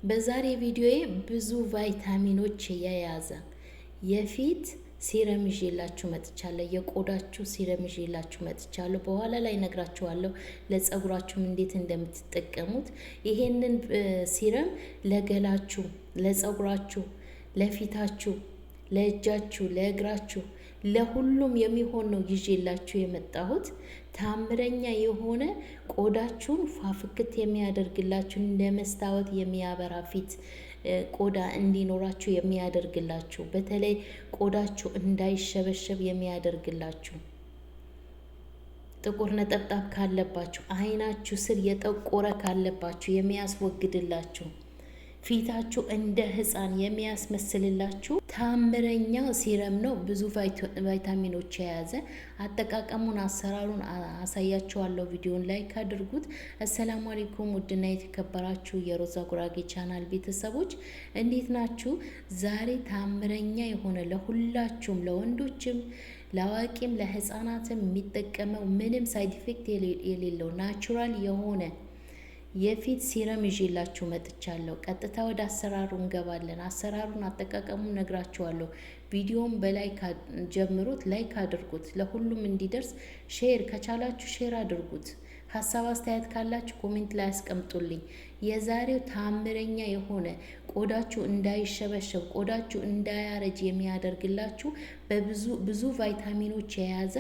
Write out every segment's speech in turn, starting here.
በዛሬ ቪዲዮዬ ብዙ ቫይታሚኖች የያዘ የፊት serum ይዤላችሁ መጥቻለሁ። የቆዳችሁ serum ይዤላችሁ መጥቻለሁ። በኋላ ላይ ነግራችኋለሁ ለጸጉራችሁም እንዴት እንደምትጠቀሙት። ይሄንን serum ለገላችሁ፣ ለጸጉራችሁ፣ ለፊታችሁ፣ ለእጃችሁ፣ ለእግራችሁ ለሁሉም የሚሆን ነው ይዤላችሁ የመጣሁት። ታምረኛ የሆነ ቆዳችሁን ፋፍክት የሚያደርግላችሁ፣ እንደ መስታወት የሚያበራ ፊት ቆዳ እንዲኖራችሁ የሚያደርግላችሁ፣ በተለይ ቆዳችሁ እንዳይሸበሸብ የሚያደርግላችሁ፣ ጥቁር ነጠብጣብ ካለባችሁ፣ አይናችሁ ስር የጠቆረ ካለባችሁ የሚያስወግድላችሁ፣ ፊታችሁ እንደ ሕፃን የሚያስመስልላችሁ ታምረኛ serum ነው። ብዙ ቫይታሚኖች የያዘ። አጠቃቀሙን አሰራሩን አሳያችኋለሁ። ቪዲዮን like አድርጉት። አሰላሙ አለይኩም ውድና የተከበራችሁ የሮዛ ጉራጌ ቻናል ቤተሰቦች፣ እንዴት ናችሁ? ዛሬ ታምረኛ የሆነ ለሁላችሁም፣ ለወንዶችም፣ ለአዋቂም፣ ለህፃናትም የሚጠቀመው፣ ምንም side effect የሌለው natural የሆነ የፊት serum ይዤላችሁ መጥቻለሁ። ቀጥታ ወደ አሰራሩ እንገባለን። አሰራሩን አጠቃቀሙን ነግራችኋለሁ። ቪዲዮን በ like ጀምሩት፣ like አድርጉት፣ ለሁሉም እንዲደርስ share ከቻላችሁ share አድርጉት። ሀሳብ አስተያየት ካላችሁ comment ላይ አስቀምጡልኝ። የዛሬው ታምረኛ የሆነ ቆዳችሁ እንዳይሸበሸብ፣ ቆዳችሁ እንዳያረጅ የሚያደርግላችሁ፣ በብዙ ብዙ ቫይታሚኖች የያዘ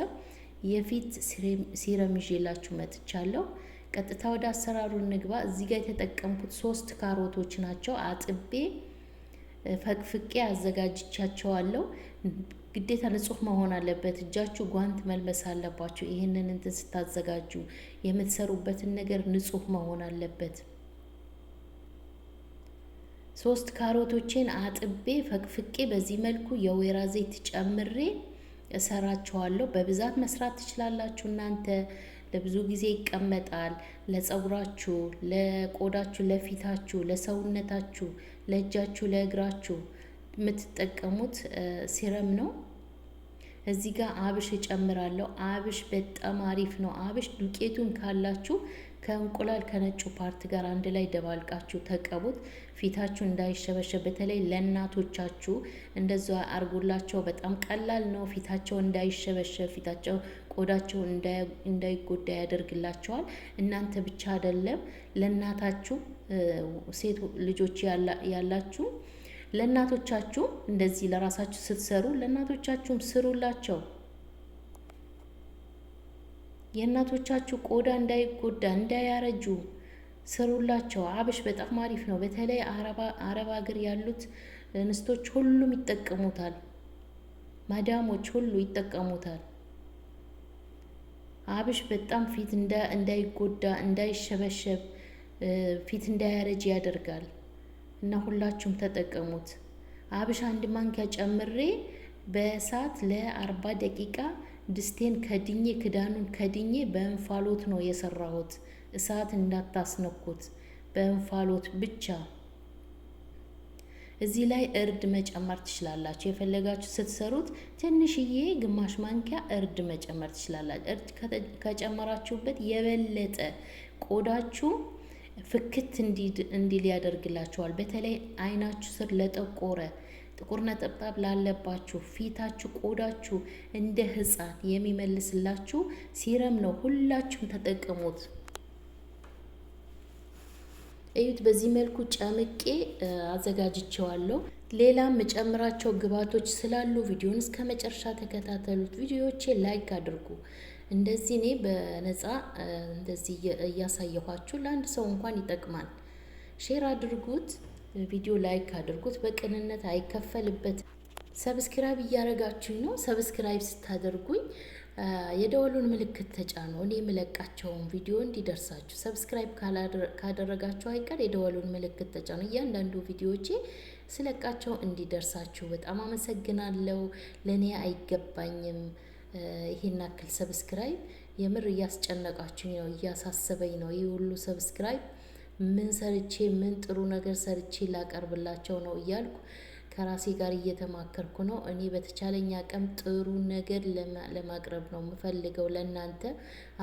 የፊት serum ይዤላችሁ መጥቻለሁ። ቀጥታ ወደ አሰራሩ እንግባ። እዚህ ጋር የተጠቀምኩት ሶስት ካሮቶች ናቸው። አጥቤ ፈቅፍቄ አዘጋጅቻቸዋለሁ። ግዴታ ንጹህ መሆን አለበት። እጃችሁ ጓንት መልበስ አለባችሁ። ይህንን እንትን ስታዘጋጁ የምትሰሩበትን ነገር ንጹህ መሆን አለበት። ሶስት ካሮቶቼን አጥቤ ፈቅፍቄ በዚህ መልኩ የወይራ ዘይት ጨምሬ እሰራቸዋለሁ። በብዛት መስራት ትችላላችሁ እናንተ፣ ለብዙ ጊዜ ይቀመጣል። ለጸጉራችሁ፣ ለቆዳችሁ፣ ለፊታችሁ፣ ለሰውነታችሁ፣ ለእጃችሁ፣ ለእግራችሁ የምትጠቀሙት serum ነው። እዚህ ጋር አብሽ እጨምራለሁ። አብሽ በጣም አሪፍ ነው። አብሽ ዱቄቱን ካላችሁ ከእንቁላል ከነጩ part ጋር አንድ ላይ ደባልቃችሁ ተቀቡት። ፊታችሁ እንዳይሸበሸብ፣ በተለይ ለእናቶቻችሁ እንደዛ አርጉላቸው። በጣም ቀላል ነው። ፊታቸው እንዳይሸበሸብ፣ ፊታቸው ቆዳቸው እንዳይጎዳ ያደርግላቸዋል። እናንተ ብቻ አይደለም፣ ለእናታችሁ፣ ሴት ልጆች ያላችሁ ለእናቶቻችሁ፣ እንደዚህ ለራሳችሁ ስትሰሩ ለእናቶቻችሁም ስሩላቸው። የእናቶቻችሁ ቆዳ እንዳይጎዳ፣ እንዳያረጁ ስሩላቸው። አብሽ በጣም አሪፍ ነው። በተለይ አረብ ሀገር ያሉት እንስቶች ሁሉም ይጠቀሙታል። ማዳሞች ሁሉ ይጠቀሙታል። አብሽ በጣም ፊት እንዳይጎዳ፣ እንዳይሸበሸብ፣ ፊት እንዳያረጅ ያደርጋል እና ሁላችሁም ተጠቀሙት። አብሽ አንድ ማንኪያ ጨምሬ በእሳት ለ40 ደቂቃ ድስቴን ከድኜ፣ ክዳኑን ከድኜ በእንፋሎት ነው የሰራሁት። እሳት እንዳታስነኩት፣ በእንፋሎት ብቻ። እዚህ ላይ እርድ መጨመር ትችላላችሁ። የፈለጋችሁ ስትሰሩት ትንሽዬ ግማሽ ማንኪያ እርድ መጨመር ትችላላችሁ። እርድ ከጨመራችሁበት የበለጠ ቆዳችሁ ፍክት እንዲል ያደርግላችኋል። በተለይ አይናችሁ ስር ለጠቆረ፣ ጥቁር ነጠብጣብ ላለባችሁ፣ ፊታችሁ ቆዳችሁ እንደ ሕፃን የሚመልስላችሁ serum ነው። ሁላችሁም ተጠቀሙት። እዩት። በዚህ መልኩ ጨምቄ አዘጋጅቼዋለሁ። ሌላም የምጨምራቸው ግብአቶች ስላሉ ቪዲዮን እስከ መጨረሻ ተከታተሉት። ቪዲዮዎቼ like አድርጉ። እንደዚህ እኔ በነፃ እንደዚህ እያሳየኋችሁ ለአንድ ሰው እንኳን ይጠቅማል። Share አድርጉት፣ ቪዲዮ like አድርጉት። በቅንነት አይከፈልበት። Subscribe እያደረጋችሁኝ ነው። Subscribe ስታደርጉኝ የደወሉን ምልክት ተጫኑ። እኔ የምለቃቸውን ቪዲዮ እንዲደርሳችሁ subscribe ካደረጋችሁ አይቀር የደወሉን ምልክት ተጫኑ። እያንዳንዱ ቪዲዮቼ ስለቃቸው እንዲደርሳችሁ። በጣም አመሰግናለሁ። ለእኔ አይገባኝም ይሄን ያክል subscribe። የምር እያስጨነቃችሁኝ ነው፣ እያሳሰበኝ ነው። ይህ ሁሉ subscribe ምን ሰርቼ፣ ምን ጥሩ ነገር ሰርቼ ላቀርብላቸው ነው እያልኩ። ከራሴ ጋር እየተማከርኩ ነው። እኔ በተቻለኝ አቅም ጥሩ ነገር ለማቅረብ ነው የምፈልገው ለእናንተ።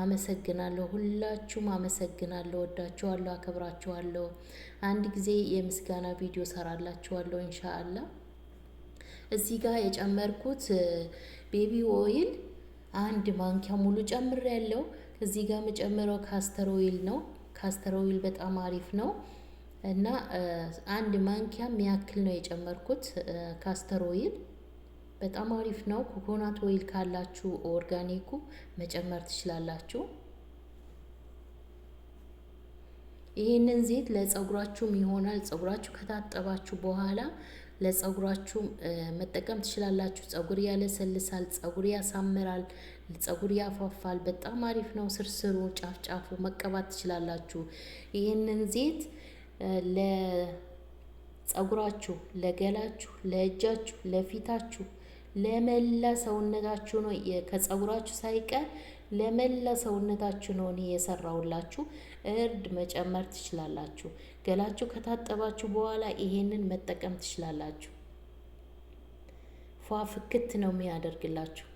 አመሰግናለሁ፣ ሁላችሁም አመሰግናለሁ። ወዳችኋለሁ፣ አከብራችኋለሁ። አንድ ጊዜ የምስጋና ቪዲዮ ሰራላችኋለሁ ኢንሻአላ። እዚህ ጋር የጨመርኩት baby oil አንድ ማንኪያ ሙሉ ጨምሬያለሁ። እዚህ ጋር የምጨምረው castor oil ነው። Castor oil በጣም አሪፍ ነው እና አንድ ማንኪያ የሚያክል ነው የጨመርኩት። Castor oil በጣም አሪፍ ነው። Coconut oil ካላችሁ organic ኡ መጨመር ትችላላችሁ። ይህንን ዘይት ለጸጉራችሁም ይሆናል። ጸጉራችሁ ከታጠባችሁ በኋላ ለጸጉራችሁ መጠቀም ትችላላችሁ። ጸጉር ያለሰልሳል፣ ጸጉር ያሳምራል፣ ጸጉር ያፋፋል። በጣም አሪፍ ነው። ስርስሩ ጫፍ ጫፉ መቀባት ትችላላችሁ። ይህንን ዘይት ለጸጉራችሁ፣ ለገላችሁ፣ ለእጃችሁ፣ ለፊታችሁ፣ ለመላ ሰውነታችሁ ነው። ከጸጉራችሁ ሳይቀር ለመላ ሰውነታችሁ ነው እኔ የሰራሁላችሁ። እርድ መጨመር ትችላላችሁ። ገላችሁ ከታጠባችሁ በኋላ ይሄንን መጠቀም ትችላላችሁ። ፏ ፍክት ነው የሚያደርግላችሁ።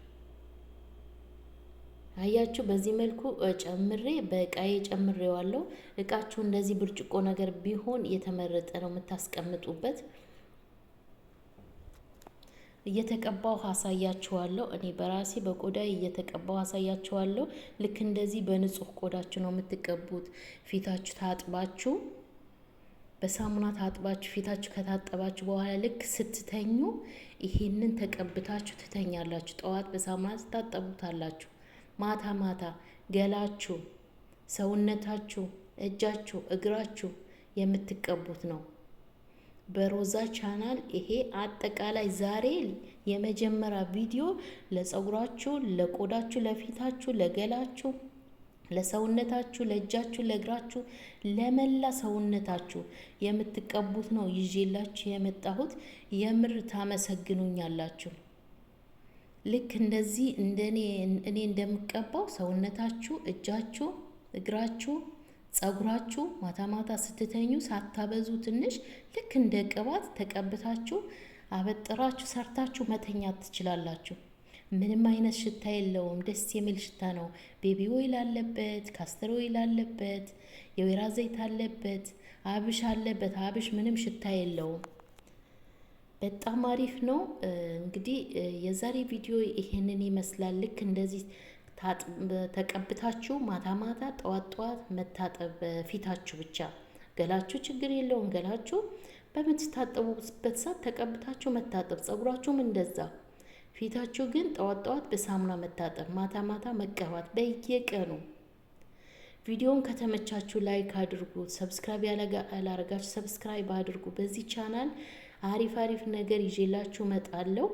አያችሁ፣ በዚህ መልኩ ጨምሬ በእቃዬ ጨምሬዋለሁ። እቃችሁ እንደዚህ ብርጭቆ ነገር ቢሆን የተመረጠ ነው የምታስቀምጡበት። እየተቀባው አሳያችኋለሁ። እኔ በራሴ በቆዳዬ እየተቀባው አሳያችኋለሁ። ልክ እንደዚህ በንጹህ ቆዳችሁ ነው የምትቀቡት። ፊታችሁ ታጥባችሁ፣ በሳሙና ታጥባችሁ፣ ፊታችሁ ከታጠባችሁ በኋላ ልክ ስትተኙ ይሄንን ተቀብታችሁ ትተኛላችሁ። ጠዋት በሳሙና ትታጠቡታላችሁ። ማታ ማታ ገላችሁ፣ ሰውነታችሁ፣ እጃችሁ፣ እግራችሁ የምትቀቡት ነው። በሮዛ ቻናል ይሄ አጠቃላይ ዛሬ የመጀመሪያ ቪዲዮ ለጸጉራችሁ፣ ለቆዳችሁ፣ ለፊታችሁ፣ ለገላችሁ፣ ለሰውነታችሁ፣ ለእጃችሁ፣ ለእግራችሁ፣ ለመላ ሰውነታችሁ የምትቀቡት ነው ይዤላችሁ የመጣሁት። የምር ታመሰግኑኛላችሁ። ልክ እንደዚህ እንደኔ እኔ እንደምቀባው ሰውነታችሁ፣ እጃችሁ፣ እግራችሁ፣ ጸጉራችሁ ማታ ማታ ስትተኙ ሳታበዙ ትንሽ ልክ እንደ ቅባት ተቀብታችሁ አበጥራችሁ ሰርታችሁ መተኛት ትችላላችሁ። ምንም አይነት ሽታ የለውም። ደስ የሚል ሽታ ነው። Baby oil አለበት፣ castor oil አለበት፣ የወይራ ዘይት አለበት፣ አብሽ አለበት። አብሽ ምንም ሽታ የለውም። በጣም አሪፍ ነው። እንግዲህ የዛሬ ቪዲዮ ይሄንን ይመስላል። ልክ እንደዚህ ተቀብታችሁ ማታ ማታ፣ ጠዋት ጠዋት መታጠብ ፊታችሁ ብቻ። ገላችሁ ችግር የለውም። ገላችሁ በምትታጠቡበት ሰዓት ተቀብታችሁ መታጠብ፣ ጸጉራችሁም እንደዛ። ፊታችሁ ግን ጠዋት ጠዋት በሳሙና መታጠብ፣ ማታ ማታ መቀባት በየቀኑ። ቪዲዮውን ከተመቻችሁ like አድርጉ። Subscribe ያላረጋችሁ subscribe አድርጉ። በዚህ ቻናል አሪፍ አሪፍ ነገር ይዤላችሁ እመጣለሁ።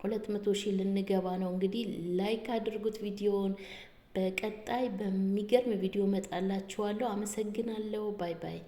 200,000 ልንገባ ነው። እንግዲህ like አድርጉት ቪዲዮውን። በቀጣይ በሚገርም ቪዲዮ እመጣላችኋለሁ። አመሰግናለሁ። Bye bye።